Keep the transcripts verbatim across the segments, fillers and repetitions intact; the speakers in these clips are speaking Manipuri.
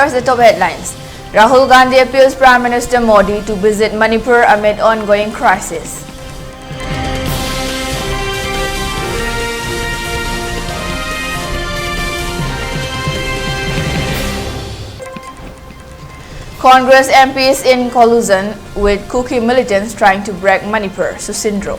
First, the top headlines. Rahul Gandhi appeals Prime Minister Modi to visit Manipur amid ongoing crisis. Congress M Ps in collusion with Kuki militants trying to break Manipur, Susindro.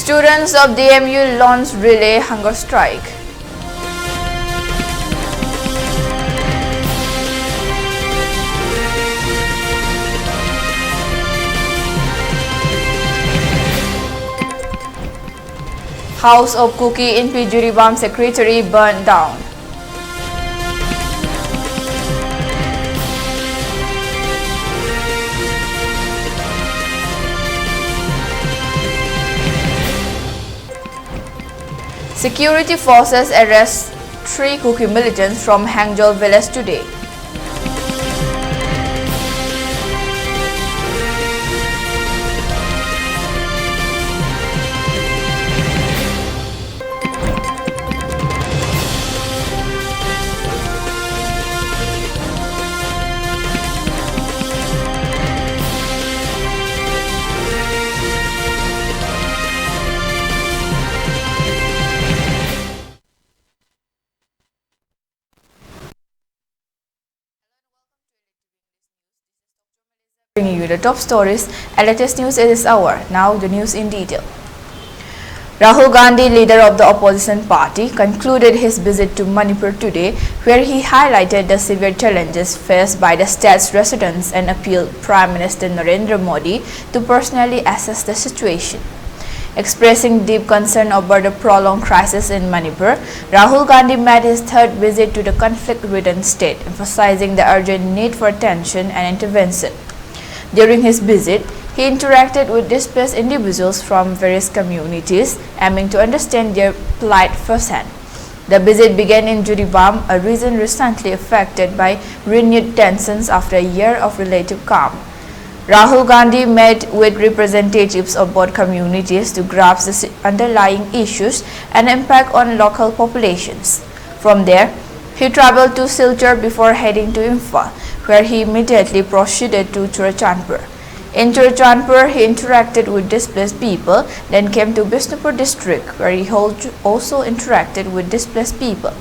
Students of D M U launch relay hunger strike. House of Kuki Inpi Jiribam secretary burned down. Security forces arrest three Kuki militants from Hangjol village today. Bringing you the top stories at latest news at this hour. Now the news in detail. Rahul Gandhi, leader of the opposition party, concluded his visit to Manipur today, where he highlighted the severe challenges faced by the state's residents and appealed Prime Minister Narendra Modi to personally assess the situation. Expressing deep concern over the prolonged crisis in Manipur, Rahul Gandhi made his third visit to the conflict-ridden state, emphasizing the urgent need for attention and intervention. During his visit, he interacted with displaced individuals from various communities, aiming to understand their plight firsthand. The visit began in Jiribam, a region recently affected by renewed tensions after a year of relative calm. Rahul Gandhi met with representatives of both communities to grasp the si- underlying issues and impact on local populations. From there, he traveled to Silchar before heading to Imphal, where he immediately proceeded to Churachandpur. In Churachandpur, he interacted with displaced people, then came to Bishnupur district, where he hol- also interacted with displaced people.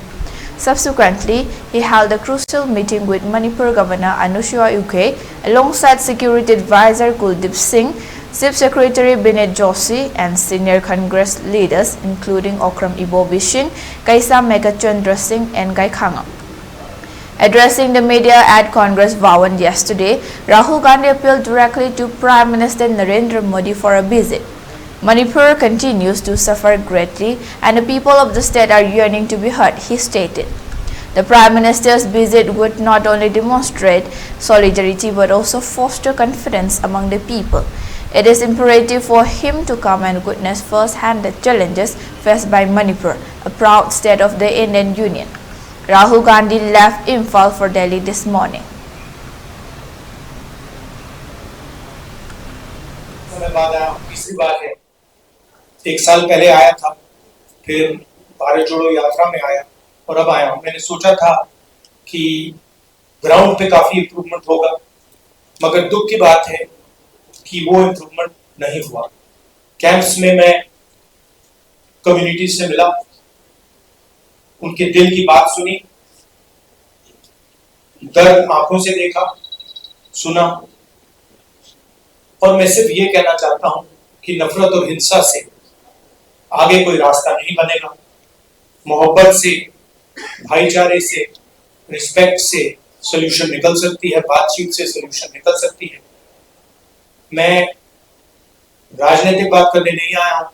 Subsequently, he held a crucial meeting with Manipur Governor Anusuiya Uikey, alongside Security Advisor Kuldeep Singh, Chief Secretary Binit Joshi, and senior Congress leaders including Okram Ibobi Singh, Keisham Meghachandra Singh, and Gai Khangam. Addressing the media at Congress Bhawan yesterday, Rahul Gandhi appealed directly to Prime Minister Narendra Modi for a visit. Manipur continues to suffer greatly and the people of the state are yearning to be heard, he stated. The Prime Minister's visit would not only demonstrate solidarity but also foster confidence among the people. It is imperative for him to come and witness firsthand the challenges faced by Manipur, a proud state of the Indian Union. Rahul Gandhi left Imphal for Delhi this morning. समय बाद आया हूँ, तीसरी बार है। एक साल पहले आया था, फिर भारत जोड़ो यात्रा में आया और अब आया हूँ। मैंने सोचा था कि ग्राउंड पे काफी इम्प्रूवमेंट होगा, मगर दुख की बात है कि वो इम्प्रूवमेंट नहीं हुआ। कैंप्स में मैं कम्युनिटी से मिला, उनके दिल की बात सुनी, दर्द आंखों से देखा, सुना, और मैं सिर्फ ये कहना चाहता हूं कि नफरत और हिंसा से आगे कोई रास्ता नहीं बनेगा। मोहब्बत से, भाईचारे से, रिस्पेक्ट से सॉल्यूशन निकल सकती है, बातचीत से सॉल्यूशन निकल सकती है। मैं राजनीतिक बात करने नहीं आया हूं।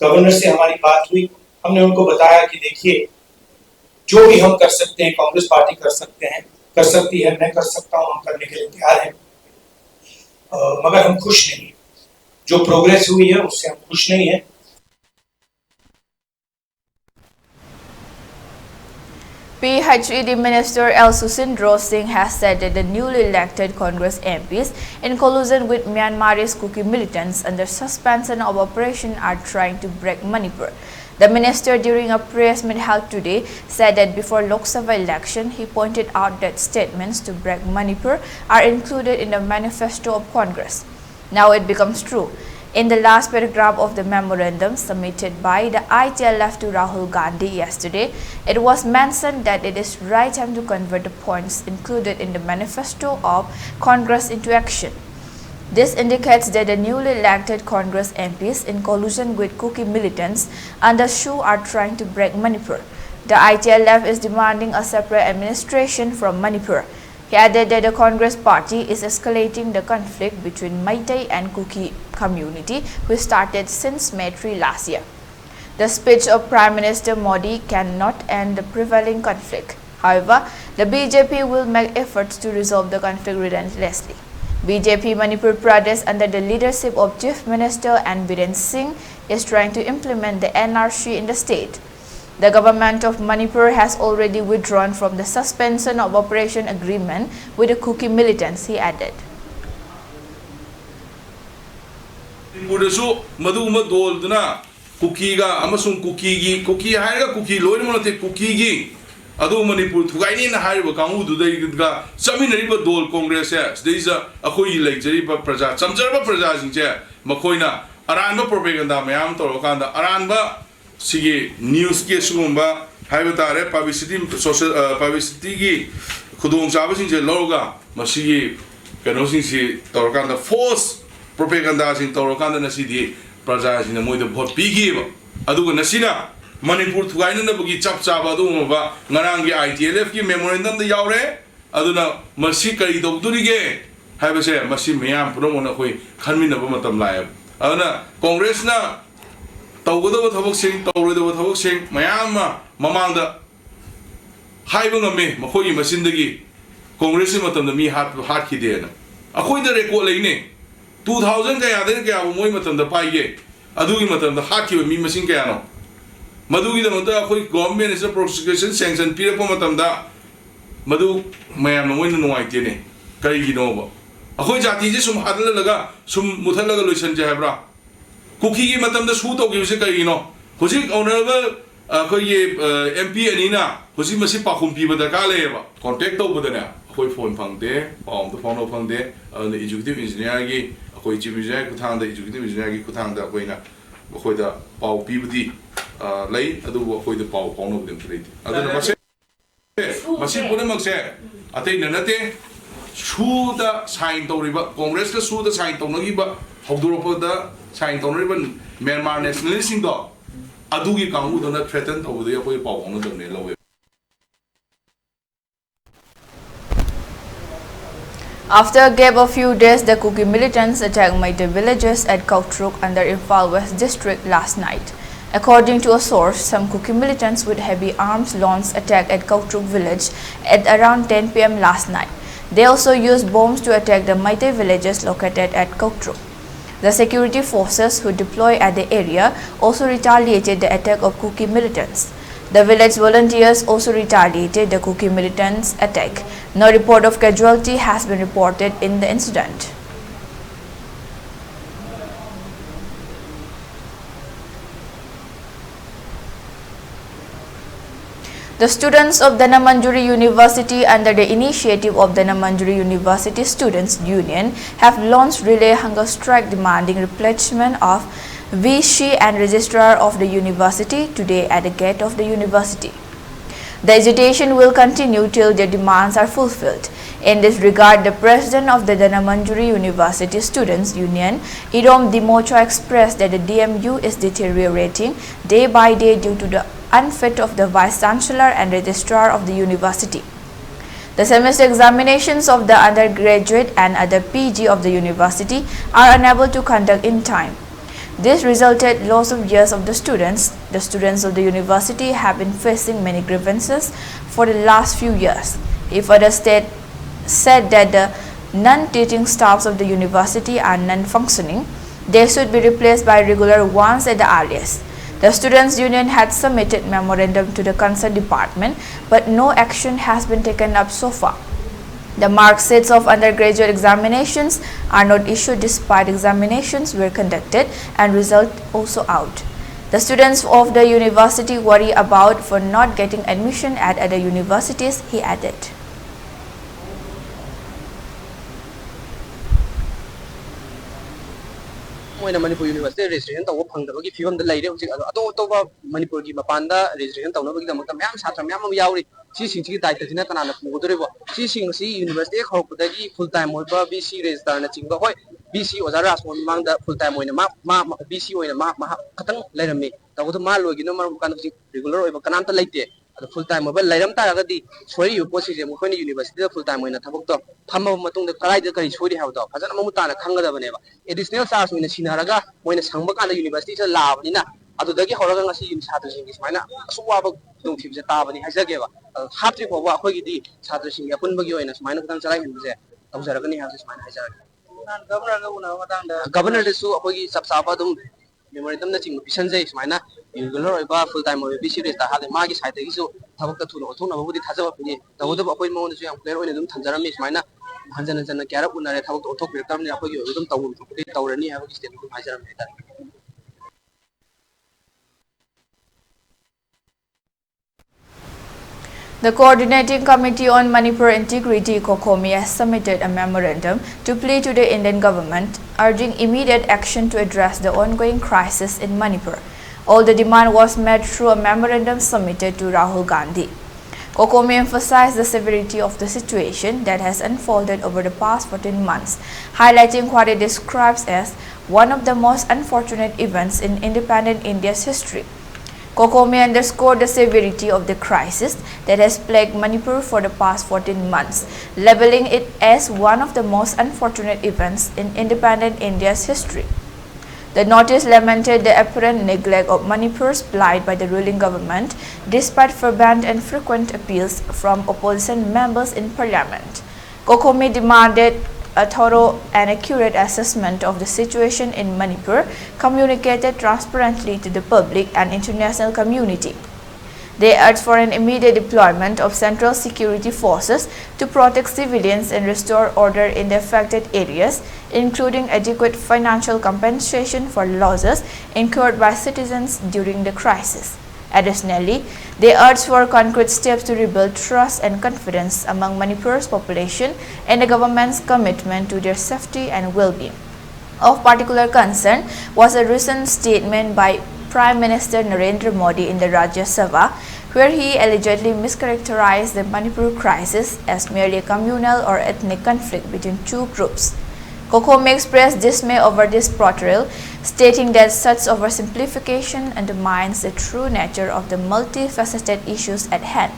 गवर्नर से हमारी बात हुई, हमने उनको बताया कि देखिए, जो भी हम कर सकते हैं, कांग्रेस पार्टी कर सकते हैं, कर सकती है, मैं कर सकता हूं, हम करने के लिए तैयार हैं। अ, मगर हम खुश नहीं हैं, जो प्रोग्रेस हुई है उससे हम खुश नहीं हैं। P H E D Minister L Susindro Singh has said that the newly elected Congress M Ps, in collusion with Myanmarese Kuki militants under suspension of operation, are trying to break Manipur. The minister, during a press meet held today, said that before Lok Sabha election, he pointed out that statements to break Manipur are included in the manifesto of Congress. Now it becomes true. In the last paragraph of the memorandum submitted by the I T L F to Rahul Gandhi yesterday, it was mentioned that it is right time to convert the points included in the manifesto of Congress into action. This indicates that the newly elected Congress M Ps, in collusion with Kuki militants under SHU, are trying to break Manipur. The I T L F is demanding a separate administration from Manipur. He added that the Congress party is escalating the conflict between Meitei and Kuki community, which started since May three last year. The speech of Prime Minister Modi cannot end the prevailing conflict. However, the B J P will make efforts to resolve the conflict relentlessly. B J P Manipur Pradesh, under the leadership of Chief Minister N Biren Singh, is trying to implement the N R C in the state. The government of Manipur has already withdrawn from the suspension of operation agreement with the Kuki militants, he added. ꯃꯅꯤꯄꯨꯔꯗꯁꯨ ꯃꯗꯨꯒꯨꯝꯕ ꯗꯣꯜꯗꯨꯅ ꯀꯨꯀꯤꯒ ꯑꯃꯁꯨꯡ ꯀꯨꯀꯤꯒꯤ, ꯀꯨꯀꯤ ꯍꯥꯏꯔꯒ ꯀꯨꯀꯤ ꯂꯣꯏꯅꯃꯛ ꯅꯠꯇꯦ, ꯀꯨꯀꯤꯒꯤ ꯑꯗꯨ ꯃꯅꯤꯄꯨꯔ ꯊꯨꯒꯥꯏꯅꯤꯅ ꯍꯥꯏꯔꯤꯕ ꯀꯥꯡꯕꯨꯗꯨꯗꯩꯒ ꯆꯠꯃꯤꯟꯅꯔꯤꯕ ꯗꯣꯜ ꯀꯣꯡꯒ꯭ꯔꯦꯁꯁꯦ, ꯁꯤꯗꯩꯁꯤꯗ ꯑꯩꯈꯣꯏꯒꯤ ꯂꯩꯖꯔꯤꯕ ꯄ꯭ꯔꯖꯥ, ꯆꯝꯖꯔꯕ ꯄ꯭ꯔꯖꯥꯁꯤꯡꯁꯦ ꯃꯈꯣꯏꯅ ꯑꯔꯥꯟꯕ ꯄ꯭ꯔꯣꯄꯦꯒꯟꯗꯥ ꯃꯌꯥꯝ ꯑꯃ ꯇꯧꯔꯀꯥꯟꯗ, ꯑꯔꯥꯟꯕ ꯁꯤꯒꯤ ꯅ꯭ꯌꯨꯁꯀꯤ ꯑꯁꯤꯒꯨꯝꯕ ꯍꯥꯏꯕ ꯇꯥꯔꯦ, ꯄꯕ꯭ꯂꯤꯁꯤꯇꯤ, ꯁꯣꯁꯦꯜ, ꯑ, ꯄꯕ꯭ꯂꯤꯁꯤꯇꯤꯒꯤ ꯈꯨꯗꯣꯡꯆꯥꯕꯁꯤꯡꯁꯦ ꯂꯧꯔꯒ ꯃꯁꯤꯒꯤ ꯀꯩꯅꯣꯁꯤꯡꯁꯤ ꯇꯧꯔꯀꯥꯟꯗ, ꯐꯣꯜꯁ ꯄ꯭ꯔꯣꯄꯦꯒꯟꯗꯥꯁꯤꯡ ꯇꯧꯔꯀꯥꯟꯗ ꯉꯁꯤꯗꯤ ꯄ꯭ꯔꯖꯥꯁꯤꯡꯅ ꯃꯣꯏꯗ ꯚꯣꯠ ꯄꯤꯈꯤꯑꯕ꯫ ꯑꯗꯨꯒ ꯉꯁꯤꯅ ꯃꯅꯤꯄꯨꯔ ꯊꯨꯒꯥꯏꯅꯅꯕꯒꯤ ꯆꯞ ꯆꯥꯕ ꯑꯗꯨꯒꯨꯝꯂꯕ ꯉꯔꯥꯡꯒꯤ I T L Fꯀꯤ ꯃꯦꯃꯣꯔꯦꯟꯗꯝꯗ ꯌꯥꯎꯔꯦ꯫ ꯑꯗꯨꯅ ꯃꯁꯤ ꯀꯔꯤ ꯇꯧꯗꯣꯔꯤꯒꯦ ꯍꯥꯏꯕꯁꯦ ꯃꯁꯤ ꯃꯤꯌꯥꯝ ꯄꯨꯝꯅꯃꯛꯅ ꯑꯩꯈꯣꯏ ꯈꯟꯃꯤꯟꯅꯕ ꯃꯇꯝ ꯂꯥꯛꯑꯦꯕ꯫ ꯑꯗꯨꯅ ꯀꯣꯡꯒ꯭ꯔꯦꯁꯅ ꯇꯧꯒꯗꯕ ꯊꯕꯛꯁꯤꯡ, ꯇꯧꯔꯣꯏꯗꯕ ꯊꯕꯛꯁꯤꯡ ꯃꯌꯥꯝ ꯑꯃ ꯃꯃꯥꯡꯗ ꯍꯥꯏꯕ ꯉꯝꯃꯤ, ꯃꯈꯣꯏꯒꯤ ꯃꯆꯤꯟꯗꯒꯤ ꯀꯣꯡꯒ꯭ꯔꯦꯁꯀꯤ ꯃꯇꯝꯗ ꯃꯤ ꯍꯥꯠ-, ꯍꯥꯠꯈꯤꯗꯦꯅ꯫ ꯑꯩꯈꯣꯏꯗ ꯔꯦꯀꯣꯔꯗ ꯂꯩꯅꯦ, ꯇꯨ ꯊꯥꯎꯖꯟ ꯀꯌꯥꯗꯩꯅ ꯀꯌꯥꯕꯨ ꯃꯣꯏ ꯃꯇꯝꯗ ꯄꯥꯏꯒꯦ, ꯑꯗꯨꯒꯤ ꯃꯇꯝꯗ ꯍꯥꯠꯈꯤꯕ ꯃꯤ ꯃꯁꯤꯡ ꯀꯌꯥꯅꯣ? ꯃꯗꯨꯒꯤꯗꯃꯛꯇ ꯑꯩꯈꯣꯏ ꯒꯣꯚꯔꯟꯃꯦꯟꯠꯁꯤꯗ ꯄ꯭ꯔꯣꯁꯤꯀ꯭ꯌꯨꯁꯟ ꯁꯦꯡꯁꯟ ꯄꯤꯔꯛꯄ ꯃꯇꯝꯗ ꯃꯗꯨ ꯃꯌꯥꯝꯅ ꯃꯣꯏꯅ ꯅꯨꯡꯉꯥꯏꯇꯦꯅꯦ꯫ ꯀꯔꯤꯒꯤꯅꯣꯕ? ꯑꯩꯈꯣꯏ ꯖꯥꯇꯤꯁꯦ ꯁꯨꯝ ꯍꯥꯠꯍꯜꯂꯒ, ꯁꯨꯝ ꯃꯨꯊꯠꯂꯒ ꯂꯣꯏꯁꯟꯁꯦ ꯍꯥꯏꯕ꯭ꯔꯥ? ꯀꯨꯀꯤꯒꯤ ꯃꯇꯝꯗ ꯁꯨ ꯇꯧꯈꯤꯕꯁꯦ ꯀꯔꯤꯒꯤꯅꯣ? ꯍꯧꯖꯤꯛ ꯑꯣꯅꯔꯦꯕꯜ ꯑꯩꯈꯣꯏꯒꯤ ꯑꯦꯝ ꯄꯤ ꯑꯅꯤꯅ ꯍꯧꯖꯤꯛ ꯃꯁꯤ ꯄꯥꯎꯈꯨꯝ ꯄꯤꯕ ꯗꯔꯀꯥꯔ ꯂꯩꯌꯦꯕ꯫ ꯀꯣꯟꯇꯦꯛ ꯇꯧꯕꯗꯅꯦ ꯑꯩꯈꯣꯏ ꯐꯣꯟ ꯐꯪꯗꯦ, ꯄꯥꯎ ꯑꯝꯇ ꯐꯥꯎꯅꯕ ꯐꯪꯗꯦ꯫ ꯑꯗꯨꯅ ꯑꯦꯛꯖꯤꯀ꯭ꯌꯨꯇꯤꯚ ꯏꯟꯖꯤꯅꯤꯌꯥꯔꯒꯤ, ꯑꯩꯈꯣꯏ ꯆꯤꯐ ꯏꯟꯖꯤꯅꯤꯌꯥꯔꯒꯤ ꯈꯨꯠꯊꯥꯡꯗ, ꯑꯦꯛꯖꯤꯀ꯭ꯌꯨꯇꯤꯚ ꯏꯟꯖꯤꯅꯤꯌꯥꯔꯒꯤ ꯈꯨꯠꯊꯥꯡꯗ ꯑꯩꯈꯣꯏꯅ ꯃꯈꯣꯏꯗ ꯄꯥꯎ ꯄꯤꯕꯗꯤ ꯑ, ꯂꯩ, ꯑꯗꯨꯕꯨ ꯑꯩꯈꯣꯏꯗ ꯄꯥꯎ ꯐꯥꯎꯅꯕꯗꯤ ꯑꯝꯇ ꯂꯩꯇꯦ꯫ ꯑꯗꯨꯅ ꯃꯁꯤ, ꯃꯁꯤ ꯄꯨꯝꯅꯃꯛꯁꯦ ꯑꯇꯩꯅ ꯅꯠꯇꯦ, ꯁꯨꯗ ꯁꯥꯏꯟ ꯇꯧꯔꯤꯕ, ꯀꯣꯡꯒ꯭ꯔꯦꯁꯀ ꯁꯨꯗ ꯁꯥꯏꯟ ꯇꯧꯅꯈꯤꯕ, ꯍꯧꯗꯣꯔꯛꯄꯗ ꯁꯥꯏꯟ ꯇꯧꯅꯔꯤꯕ ꯃ꯭ꯌꯥꯟꯃꯥꯔ ꯅꯦꯁꯅꯦꯂꯤꯁꯁꯤꯡꯗꯣ, ꯑꯗꯨꯒꯤ ꯀꯥꯡꯕꯨꯗꯨꯅ ꯊ꯭ꯔꯦꯇꯟ ꯇꯧꯕꯗꯒꯤ ꯑꯩꯈꯣꯏ ꯄꯥꯎ ꯐꯥꯎꯅꯗꯕꯅꯦ ꯂꯧꯋꯦ꯫ After a gap of few days, the Kuki militants attacked Meitei villages at Kautruk under Imphal West district last night. According to a source, some Kuki militants with heavy arms launched attack at Kautruk village at around ten p m last night. They also used bombs to attack the Meitei villages located at Kautruk. The security forces who deploy at the area also retaliated the attack of Kuki militants. The village volunteers also retaliated the Kuki militants' attack. No report of casualty has been reported in the incident. The students of Dhanamanjuri University, under the initiative of Dhanamanjuri University Students Union, have launched relay hunger strike demanding replacement of V C and registrar of the university today at the gate of the university. The agitation will continue till their demands are fulfilled. In this regard, the president of the Dhanamanjuri University Students Union, Irom Dimocho, expressed that the D M U is deteriorating day by day due to the unfit of the vice chancellor and registrar of the university. The semester examinations of the undergraduate and other P G of the university are unable to conduct in time. This resulted loss of years of the students. The students of the university have been facing many grievances for the last few years. He further state, said that the non-teaching staffs of the university are non-functioning. They should be replaced by regular ones at the earliest. The Students' Union had submitted memorandum to the concerned department, but no action has been taken up so far. The mark sheets of undergraduate examinations are not issued despite examinations were conducted and result also out. The students of the university worry about for not getting admission at other universities, he added. ꯃꯣꯏꯅ ꯃꯅꯤꯄꯨꯔ ꯌꯨꯅꯤꯚꯔꯁꯤꯇꯤ ꯔꯦꯖꯤꯁꯇ꯭ꯔꯦꯁꯟ ꯇꯧꯕ ꯐꯪꯗꯕꯒꯤ ꯐꯤꯕꯝꯗ ꯂꯩꯔꯦ ꯍꯧꯖꯤꯛ꯫ ꯑꯗꯣ ꯑꯇꯣꯞ ꯑꯇꯣꯞꯄ ꯃꯅꯤꯄꯨꯔꯒꯤ ꯃꯄꯥꯟꯗ ꯔꯦꯖꯤꯁꯇ꯭ꯔꯦꯁꯟ ꯇꯧꯅꯕꯒꯤꯗꯃꯛꯇ ꯃꯌꯥꯝ ꯁꯥꯇ꯭ꯔ ꯃꯌꯥꯝ ꯑꯃ ꯌꯥꯎꯔꯤ꯫ ꯁꯤꯁꯤꯡꯁꯤꯒꯤ ꯗꯥꯏꯇꯗꯤꯅ ꯀꯅꯥꯅ ꯄꯨꯒꯗꯧꯔꯤꯕꯣ? ꯁꯤꯁꯤꯡ ꯑꯁꯤ ꯌꯨꯅꯤꯚꯔꯁꯤꯇꯤ ꯍꯦꯛ ꯍꯧꯔꯛꯄꯗꯒꯤ ꯐꯨꯜ ꯇꯥꯏꯝ ꯑꯣꯏꯕ ꯕꯤ ꯁꯤ ꯔꯦꯖꯤꯁꯇ꯭ꯔꯥꯔꯅꯆꯤꯡꯕ, ꯍꯣꯏ, ꯕꯤ ꯁꯤ ꯑꯣꯖꯥ ꯔꯥꯖꯃꯣꯍꯟ ꯃꯃꯥꯡꯗ ꯐꯨꯜ ꯇꯥꯏꯝ ꯑꯣꯏꯅ ꯃꯥ ꯃꯥ ꯕꯤ ꯁꯤ ꯑꯣꯏꯅ ꯃꯥ ꯃꯍꯥꯛ ꯈꯛꯇꯪ ꯂꯩꯔꯝꯃꯤ꯫ ꯇꯧꯕꯗ ꯃꯥ ꯂꯣꯏꯈꯤꯅꯕ ꯃꯔꯝ ꯀꯥꯟꯗ ꯍꯧꯖꯤꯛ ꯔꯤꯒꯨꯂꯔ ꯑꯣꯏꯕ ꯀꯅꯥꯝꯇ ꯂꯩꯇꯦ꯫ ꯑꯗꯣ ꯐꯨꯜ ꯇꯥꯏꯝ ꯑꯣꯏꯕ ꯂꯩꯔꯝ ꯇꯥꯔꯒꯗꯤ ꯁꯣꯏꯔꯤꯕ ꯄꯣꯠꯁꯤꯡꯁꯦ ꯃꯈꯣꯏꯅ ꯌꯨꯅꯤꯚꯔꯁꯤꯇꯤꯗ ꯐꯨꯜ ꯇꯥꯏꯝ ꯑꯣꯏꯅ ꯊꯕꯛꯇꯣ ꯐꯝꯃꯕ ꯃꯇꯨꯡꯗ ꯀꯗꯥꯏꯗ ꯀꯔꯤ ꯁꯣꯏꯔꯤ ꯍꯥꯏꯕꯗꯣ ꯐꯖꯅ ꯃꯃꯨꯠ ꯇꯥꯅ ꯈꯪꯒꯗꯕꯅꯦꯕ꯫ ꯑꯦꯗꯤꯁꯅꯦꯜ ꯆꯥꯔꯖ ꯑꯣꯏꯅ ꯁꯤꯟꯅꯔꯒ ꯃꯣꯏꯅ ꯁꯪꯕ ꯀꯥꯟꯗ ꯌꯨꯅꯤꯚꯔꯁꯤꯇꯤꯁꯤꯗ ꯂꯥꯛꯑꯕꯅꯤꯅ ꯑꯗꯨꯗꯒꯤ ꯍꯧꯔꯒ ꯉꯁꯤ ꯁꯥꯇ꯭ꯔꯁꯤꯡꯒꯤ ꯁꯨꯃꯥꯏꯅ ꯑꯁꯨꯛ ꯋꯥꯕ ꯈꯨꯗꯣꯡꯊꯤꯕꯁꯦ ꯇꯥꯕꯅꯤ ꯍꯥꯏꯖꯒꯦꯕ꯫ ꯑꯗꯣ ꯍꯥꯞꯇ꯭ꯔꯤ ꯐꯥꯎꯕ ꯑꯩꯈꯣꯏꯒꯤꯗꯤ ꯁꯥꯇ꯭ꯔꯁꯤꯡꯒꯤ ꯑꯄꯨꯟꯕꯒꯤ ꯑꯣꯏꯅ ꯁꯨꯃꯥꯏꯅ ꯈꯤꯇꯪ ꯆꯔꯥꯏꯍꯟꯕꯁꯦ ꯇꯧꯖꯔꯒꯅꯤ ꯍꯥꯏꯕꯁꯦ ꯁꯨꯃꯥꯏꯅ ꯍꯥꯏꯖꯔꯒꯦ꯫ ꯒꯕꯔꯅꯔꯒ ꯎꯅꯕ ꯃꯇꯥꯡꯗ ꯒꯕꯔꯅꯔꯗꯁꯨ ꯑꯩꯈꯣꯏꯒꯤ ꯆꯞ ꯆꯥꯕ ꯑꯗꯨꯝ ꯃꯦꯃꯣꯔꯦꯟꯗꯝꯅꯆꯤꯡꯕ ꯄꯤꯁꯟꯖꯩ꯫ ꯁꯨꯃꯥꯏꯅ ꯔꯤꯒꯨꯂꯔ ꯑꯣꯏꯕ ꯐꯨꯜ ꯇꯥꯏꯝ ꯑꯣꯏꯕ ꯕꯤ ꯁꯤ ꯔꯦꯖꯤꯁꯇ꯭ꯔꯥꯔ ꯍꯥꯞꯄꯦ, ꯃꯥꯒꯤ ꯁꯥꯏꯠꯇꯒꯤꯁꯨ ꯊꯕꯛꯇ ꯊꯨꯅ ꯑꯣꯟꯊꯣꯛꯅꯕꯕꯨꯗꯤ ꯊꯥꯖꯕ ꯄꯤꯌꯦ꯫ ꯇꯧꯕꯇꯕꯨ ꯑꯩꯈꯣꯏ ꯃꯉꯣꯟꯗꯁꯨ ꯌꯥꯝ ꯀ꯭ꯂꯤꯌꯥꯔ ꯑꯣꯏꯅ ꯑꯗꯨꯝ ꯊꯝꯖꯔꯝꯃꯤ꯫ ꯁꯨꯃꯥꯏꯅ ꯍꯟꯖꯟ ꯍꯟꯖꯟꯅ ꯀꯌꯥꯔꯛ ꯎꯅꯔꯦ, ꯊꯕꯛꯇ ꯑꯣꯟꯊꯣꯛꯄꯤꯔꯛꯇꯕꯅꯤꯅ ꯑꯩꯈꯣꯏꯒꯤ ꯑꯣꯏꯕ ꯑꯗꯨꯝ ꯇꯧꯐꯝ ꯊꯣꯛꯄꯗꯤ ꯇꯧꯔꯅꯤ ꯍꯥꯏꯕꯒꯤ ꯁ꯭ꯇꯦꯠꯃꯦꯟ ꯑꯗꯨꯝ ꯍꯥꯏꯖꯔꯝꯃꯦ ꯍꯥꯏꯇꯥꯔꯦ꯫ The Coordinating Committee on Manipur Integrity, COCOMI, has submitted a memorandum to plead to the Indian government, urging immediate action to address the ongoing crisis in Manipur. All the demand was met through a memorandum submitted to Rahul Gandhi. COCOMI emphasized the severity of the situation that has unfolded over the past fourteen months, highlighting what it describes as one of the most unfortunate events in independent India's history. COCOMI underscored the severity of the crisis that has plagued Manipur for the past fourteen months, labeling it as one of the most unfortunate events in independent India's history. The notice lamented the apparent neglect of Manipur's plight by the ruling government, despite fervent and frequent appeals from opposition members in parliament. COCOMI demanded a thorough and accurate assessment of the situation in Manipur, communicated transparently to the public and international community. They urged for an immediate deployment of central security forces to protect civilians and restore order in the affected areas, including adequate financial compensation for losses incurred by citizens during the crisis. Additionally, they urged for concrete steps to rebuild trust and confidence among Manipur's population and the government's commitment to their safety and well-being. Of particular concern was a recent statement by Prime Minister Narendra Modi in the Rajya Sabha, where he allegedly mischaracterized the Manipur crisis as merely a communal or ethnic conflict between two groups. COCOMI expressed dismay over this portrayal, stating that such oversimplification undermines the true nature of the multifaceted issues at hand.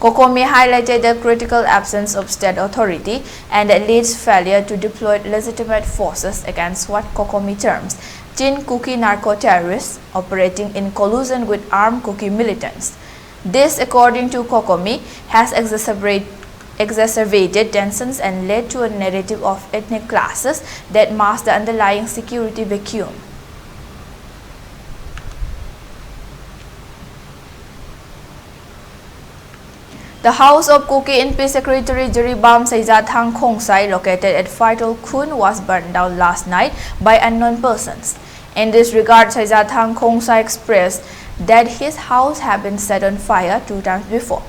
COCOMI highlighted the critical absence of state authority and the elite's failure to deploy legitimate forces against what COCOMI terms Chin Kuki narco-terrorists operating in collusion with armed Kuki militants. This, according to COCOMI, has exacerbate-, exacerbated tensions and led to a narrative of ethnic clashes that mask the underlying security vacuum. The house of Kuki Inpi Secretary Jiribam Seijathang Khongsai, located at Phaitol Khun, was burned down last night by unknown persons. In this regard, Seijathang Khongsai expressed that his house had been set on fire two times before.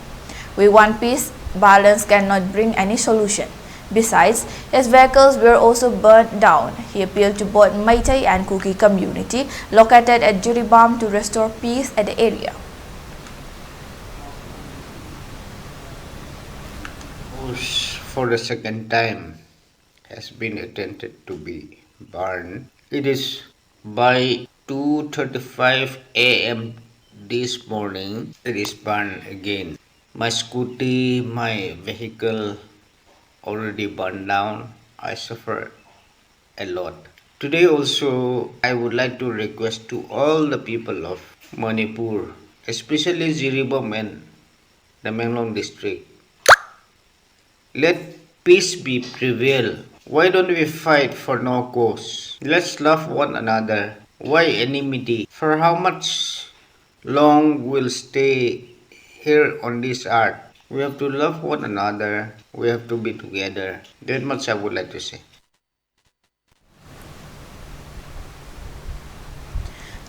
We want peace, violence cannot bring any solution. Besides, his vehicles were also burned down. He appealed to both Meitei and Kuki community located at Jiribam to restore peace at the area. House for the second time has been attempted to be burned. It is by two thirty-five a m this morning. It is burned again. My scooty, my vehicle already burned down. I suffer a lot. Today also, I would like to request to all the people of Manipur, especially Jiribam and Tamenglong district, let Peace be prevail. Why don't we fight for no cause? Let's love one another. Why enmity? For how much long we'll stay here on this earth? We have to love one another. We have to be together. That much I would like to say.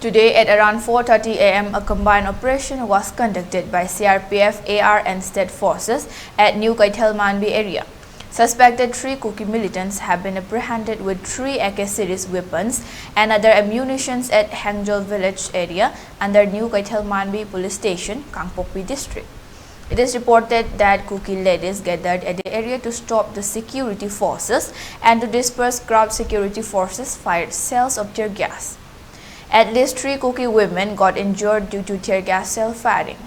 Today at around four thirty a m, a combined operation was conducted by C R P F, A R and state forces at New Keithelmanbi area. Suspected three Kuki militants have been apprehended with three A K series weapons and other ammunitions at Hangjol village area under New Keithelmanbi Police Station, Kangpokpi district. It is reported that Kuki ladies gathered at the area to stop the security forces and to disperse crowd. Security forces fired shells of tear gas. At least three Kuki women got injured due to tear gas shell firing.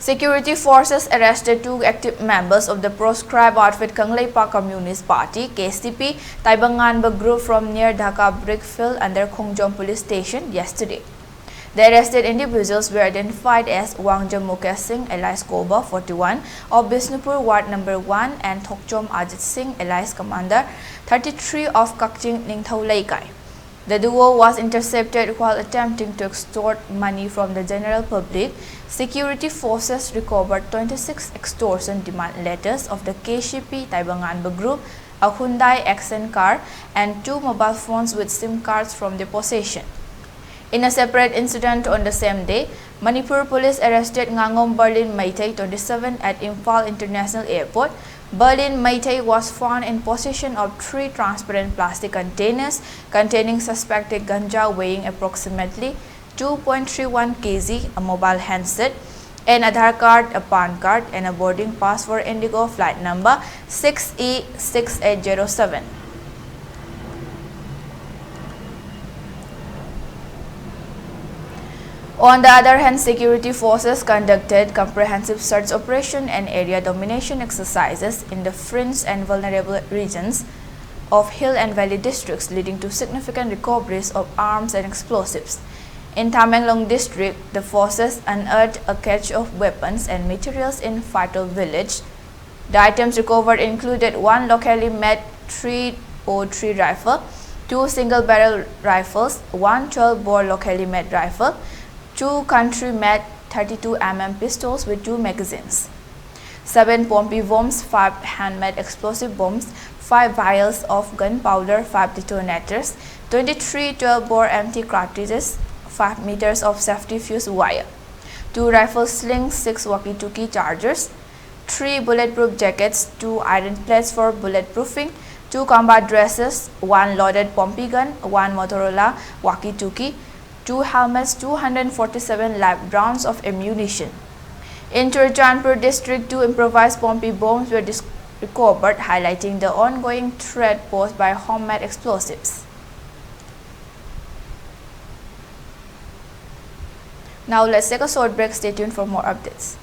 Security forces arrested two active members of the proscribed outfit Kangleipak Communist Party, K C P, Taibanganba group from near Dhaka brick field under Khongjom Police Station yesterday. The arrested individuals were identified as Wangja Mukesh Singh alias Koba, forty-one, of Bishnupur Ward number one, and Thokchom Ajit Singh alias Commander, thirty-three, of Kakching Ningthou Leikai. The duo was intercepted while attempting to extort money from the general public. Security forces recovered twenty-six extortion demand letters of the K C P Taibanganba group, a Hyundai Accent car, and two mobile phones with SIM cards from their possession. In a separate incident on the same day, Manipur police arrested Ngangom Berlin Meitei, twenty-seven, at Imphal International Airport. Berlin Meitei was found in possession of three transparent plastic containers containing suspected ganja weighing approximately two point three one K G, a mobile handset, an Aadhaar card, a PAN card, and a boarding pass for Indigo flight number six E six eight zero seven. On the other hand, security forces conducted comprehensive search operation and area domination exercises in the fringe and vulnerable regions of hill and valley districts, leading to significant recoveries of arms and explosives. In Tamenglong district, the forces unearthed a cache of weapons and materials in Fato village. The items recovered included one locally made three oh three rifle, two single barrel rifles, one twelve bore locally made rifle, two country made thirty-two M M pistols with two magazines, seven Pompi bombs, five handmade explosive bombs, five vials of gunpowder, five detonators, twenty-three twelve bore empty cartridges, five meters of safety fuse wire, two rifle slings, six walkie-talkie chargers, three bulletproof jackets, two iron plates for bulletproofing, two combat dresses, one loaded Pompi gun, one Motorola walkie-talkie, two helmets, two hundred forty-seven live rounds of ammunition. In Churachandpur district, two improvised Pompi bombs were dis- recovered, highlighting the ongoing threat posed by homemade explosives. Now let's take a short break. Stay tuned for more updates.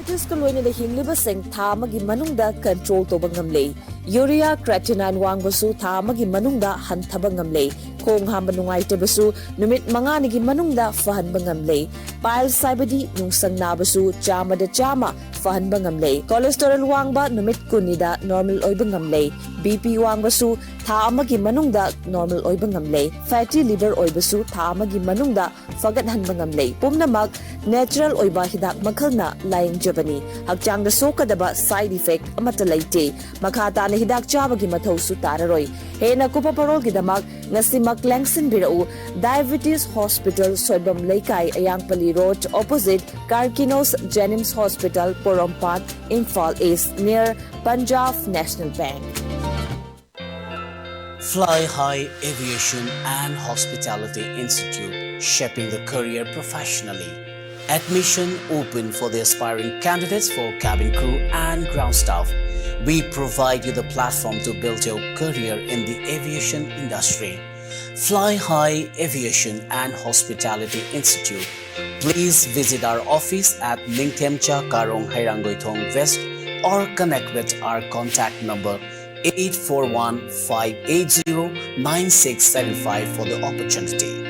Diabetes ꯀ ꯂꯣꯏꯅꯅ ꯍꯤꯡꯂꯤꯕꯁꯤꯡ ꯊꯥ ꯑꯃꯒꯤ ꯃꯅꯨꯡꯗ control ꯇꯧꯕ ꯉꯝꯂꯦ꯫ Urea creatinine ꯋꯥꯡꯕꯁꯨ ꯊꯥ ꯑꯃꯒꯤ ꯃꯅꯨꯡꯗ ꯍꯟꯊꯕ ꯉꯝꯂꯦ꯫ ꯈꯣꯡ ꯍꯥꯝꯕ ꯅꯨꯡꯉꯥꯏꯇꯕꯁꯨ ꯅꯨꯃꯤꯠ ꯃꯉꯥꯅꯤꯒꯤ ꯃꯅꯨꯡꯗ ꯐꯍꯟꯕ ꯉꯝꯂꯦ꯫ Piles ꯍꯥꯏꯕꯗꯤ ꯅꯨꯡꯁꯪ ꯅꯥꯕꯁꯨ ꯆꯥꯝꯃꯗ ꯆꯥꯝꯃ ꯐꯍꯟꯕ ꯉꯝꯂꯦ꯫ Cholesterol ꯋꯥꯡꯕ ꯅꯨꯃꯤꯠ ꯀꯨꯟꯅꯤꯗ normal ꯑꯣꯏꯕ ꯉꯝꯂꯦ꯫ BP ꯋꯥꯡꯕꯁꯨ ꯊꯥ ꯑꯃꯒꯤ ꯃꯅꯨꯡꯗ normal ꯑꯣꯏꯕ ꯉꯝꯂꯦ꯫ Fatty liver ꯑꯣꯏꯕꯁꯨ ꯊꯥ ꯑꯃꯒꯤ ꯃꯅꯨꯡꯗ ꯐꯒꯠꯍꯟꯕ ꯉꯝꯂꯦ꯫ ꯄꯨꯝꯅꯃꯛ natural ꯑꯣꯏꯕ ꯍꯤꯗꯥꯛ ꯃꯈꯜꯅ ꯂꯥꯌꯦꯡꯖꯕꯅꯤ꯫ ꯍꯛꯆꯥꯡꯗ ꯁꯣꯛꯀꯗꯕ side effect ꯑꯃꯠꯇ ꯂꯩꯇꯦ꯫ ꯃꯈꯥ ꯇꯥꯅ ꯍꯤꯗꯥꯛ ꯆꯥꯕꯒꯤ ꯃꯊꯧꯁꯨ ꯇꯥꯔꯔꯣꯏ꯫ ꯍꯦꯟꯅ ꯀꯨꯞꯄ ꯄꯔꯣꯜꯒꯤꯗꯃꯛ ꯉꯁꯤꯃꯛ ꯂꯦꯡꯁꯤꯟꯕꯤꯔꯛꯎ꯫ Diabetes Hospital, ꯁꯣꯏꯕꯝ ꯂꯩꯀꯥꯏ, ꯑꯌꯥꯡꯄꯜꯂꯤ Road, opposite Karkinos Jenims Hospital, Porompat, Imphal East, near Punjab National Bank. Fly High Aviation and Hospitality Institute, shaping the career professionally. Admission open for the aspiring candidates for cabin crew and ground staff. We provide you the platform to build your career in the aviation industry. Fly High Aviation and Hospitality Institute. Please visit our office at Ningthemcha Karong, Heirang Goithong West, or connect with our contact number eight four one five eight zero nine six seven five for the opportunity.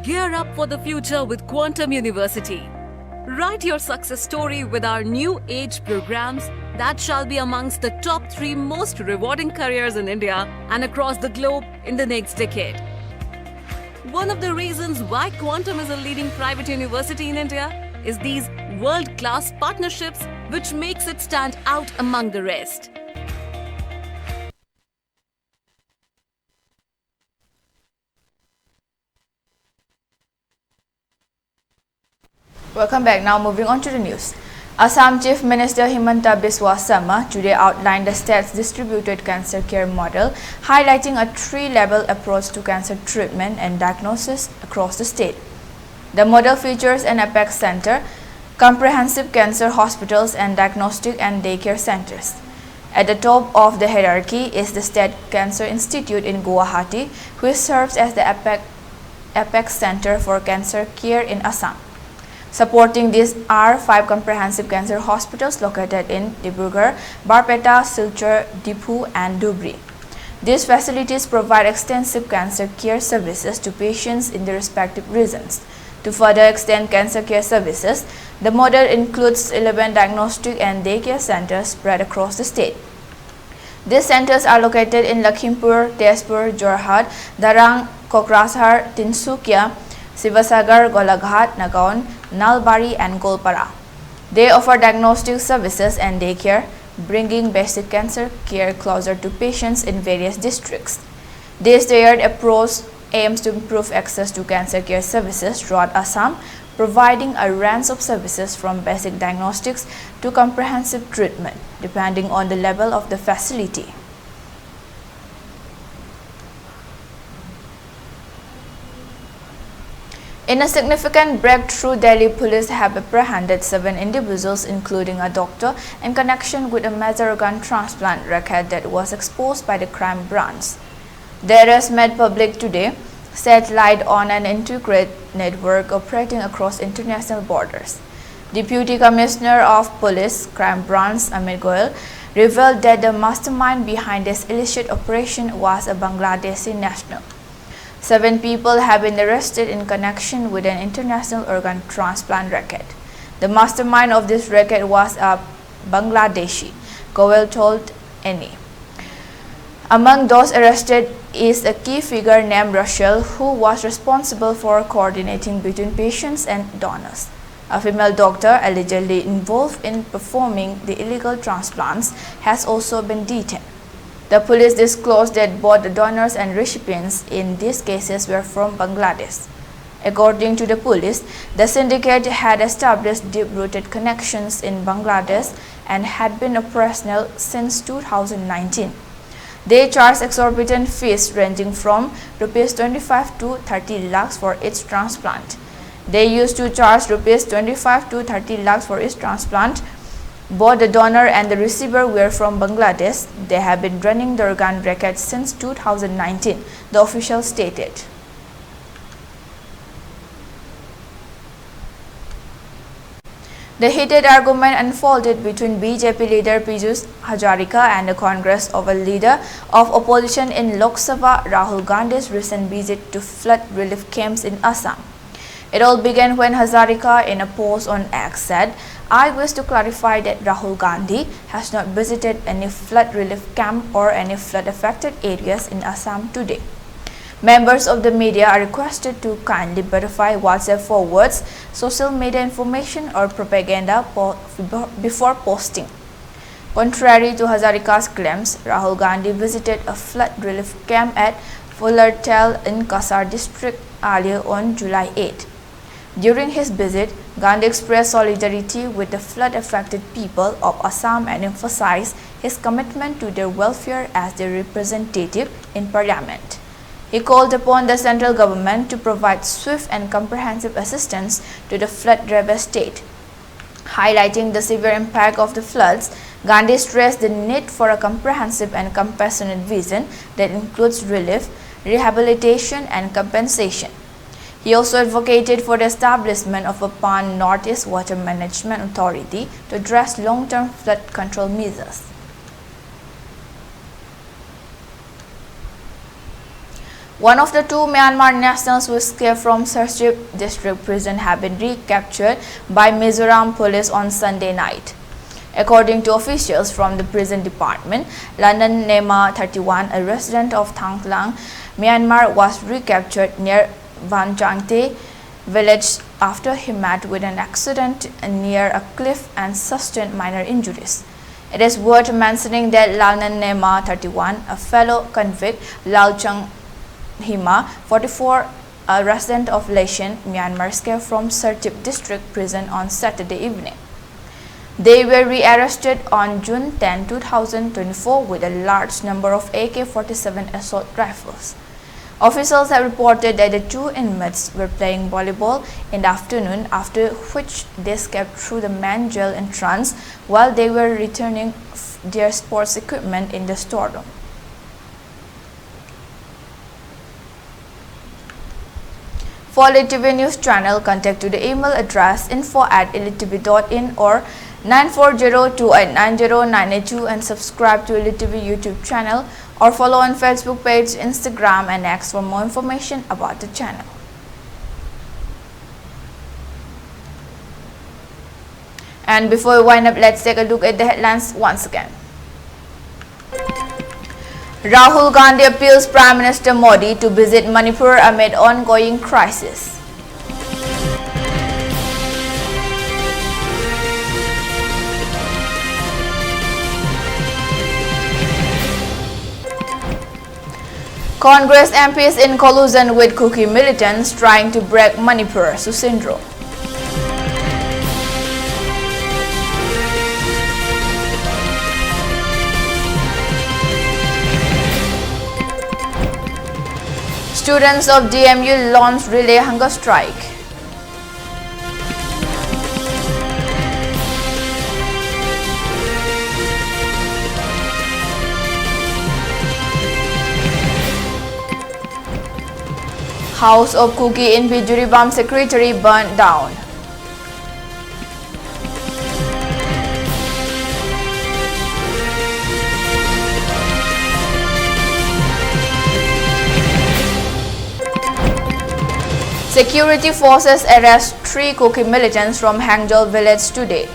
Gear up for the future with Quantum University. Write your success story with our new age programs that shall be amongst the top three most rewarding careers in India and across the globe in the next decade. One of the reasons why Quantum is a leading private university in India is these world class partnerships, which makes it stand out among the rest. Welcome back. Now moving on to the news. Assam Chief Minister Himanta Biswa Sarma today outlined the state's distributed cancer care model, highlighting a three-level approach to cancer treatment and diagnosis across the state. The model features an apex center, comprehensive cancer hospitals, and diagnostic and daycare centers. At the top of the hierarchy is the State Cancer Institute in Guwahati, which serves as the apex, apex center for cancer care in Assam. Supporting these are five comprehensive cancer hospitals located in Dibrugarh, Barpeta, Silchar, Diphu, and Dhubri. These facilities provide extensive cancer care services to patients in their respective regions. To further extend cancer care services, the model includes eleven diagnostic and daycare centers spread across the state. These centers are located in Lakhimpur, Tezpur, Jorhat, Darrang, Kokrajhar, Tinsukia, Sivasagar, Golaghat, Nagaon, Nalbari, and Goalpara. They offer diagnostic services and daycare, bringing basic cancer care closer to patients in various districts. This tiered approach aims to improve access to cancer care services throughout Assam, providing a range of services from basic diagnostics to comprehensive treatment, depending on the level of the facility. In a significant breakthrough, Delhi police have apprehended seven individuals, including a doctor, in connection with a major organ transplant racket that was exposed by the crime branch. The arrest made public today shed light on an intricate network operating across international borders. Deputy Commissioner of Police, Crime Branch, Amit Goel, revealed that the mastermind behind this illicit operation was a Bangladeshi national. Seven people have been arrested in connection with an international organ transplant racket. The mastermind of this racket was a Bangladeshi, Goel told N A. Among those arrested is a key figure named Rachel, who was responsible for coordinating between patients and donors. A female doctor allegedly involved in performing the illegal transplants has also been detained. The police disclosed that both the donors and recipients in these cases were from Bangladesh. According to the police, the syndicate had established deep-rooted connections in Bangladesh and had been operational since two thousand nineteen. They charge exorbitant fees ranging from rupees twenty-five to thirty lakhs for each transplant. They used to charge rupees twenty-five to thirty lakhs for each transplant. Both the donor and the receiver were from Bangladesh. They have been running the organ racket since two thousand nineteen, the official stated. The heated argument unfolded between B J P leader Piyush Hazarika and the Congress over leader of opposition in Lok Sabha Rahul Gandhi's recent visit to flood relief camps in Assam. It all began when Hazarika, in a post on X, said, "I wish to clarify that Rahul Gandhi has not visited any flood relief camp or any flood affected areas in Assam today." Members of the media are requested to kindly verify WhatsApp forwards, social media information or propaganda po- before posting. Contrary to Hazarika's claims, Rahul Gandhi visited a flood relief camp at Fulartal in Kasar district earlier on July eighth. During his visit, Gandhi expressed solidarity with the flood-affected people of Assam and emphasized his commitment to their welfare as their representative in parliament. He called upon the central government to provide swift and comprehensive assistance to the flood-ravaged state. Highlighting the severe impact of the floods, Gandhi stressed the need for a comprehensive and compassionate vision that includes relief, rehabilitation, and compensation. He also advocated for the establishment of a pan Northeast Water Management Authority to address long-term flood control measures. One of the two Myanmar nationals who escaped from Serchhip district prison have been recaptured by Mizoram police on Sunday night. According to officials from the prison department, Lalnanema, thirty-one, a resident of Thanglang, Myanmar, was recaptured near Vanchangte village after he met with an accident near a cliff and sustained minor injuries. It is worth mentioning that Lalnanema, thirty-one, a fellow convict, Lalchang Hima, forty-four, a resident of Lachen, Myanmar, escaped from Serchhip district prison on Saturday evening. They were rearrested on June ten, two thousand twenty-four, with a large number of A K forty-seven assault rifles. Officials have reported that the two inmates were playing volleyball in the afternoon, after which they escaped through the main jail entrance while they were returning f- their sports equipment in the storeroom. For Elite T V News Channel, contact to the email address info at elite T V dot in or nine four zero two eight nine zero nine eight two and subscribe to Elite T V YouTube channel or follow on Facebook page, Instagram and X for more information about the channel. And before we wind up, let's take a look at the headlines once again. Rahul Gandhi appeals Prime Minister Modi to visit Manipur amid ongoing crisis. Congress M Ps in collusion with Kuki militants trying to break Manipur, Susindro. Students of D M U launched relay hunger strike. House of Kuki Inpi Jiribam secretary burned down. Security forces arrest three Kuki militants from Hangjol village today.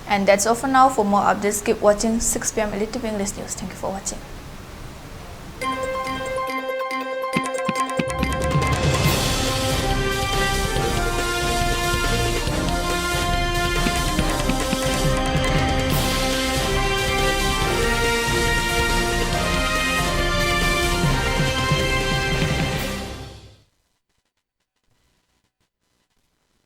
And that's all for now. For more updates, keep watching six p m L T V English News. Thank you for watching.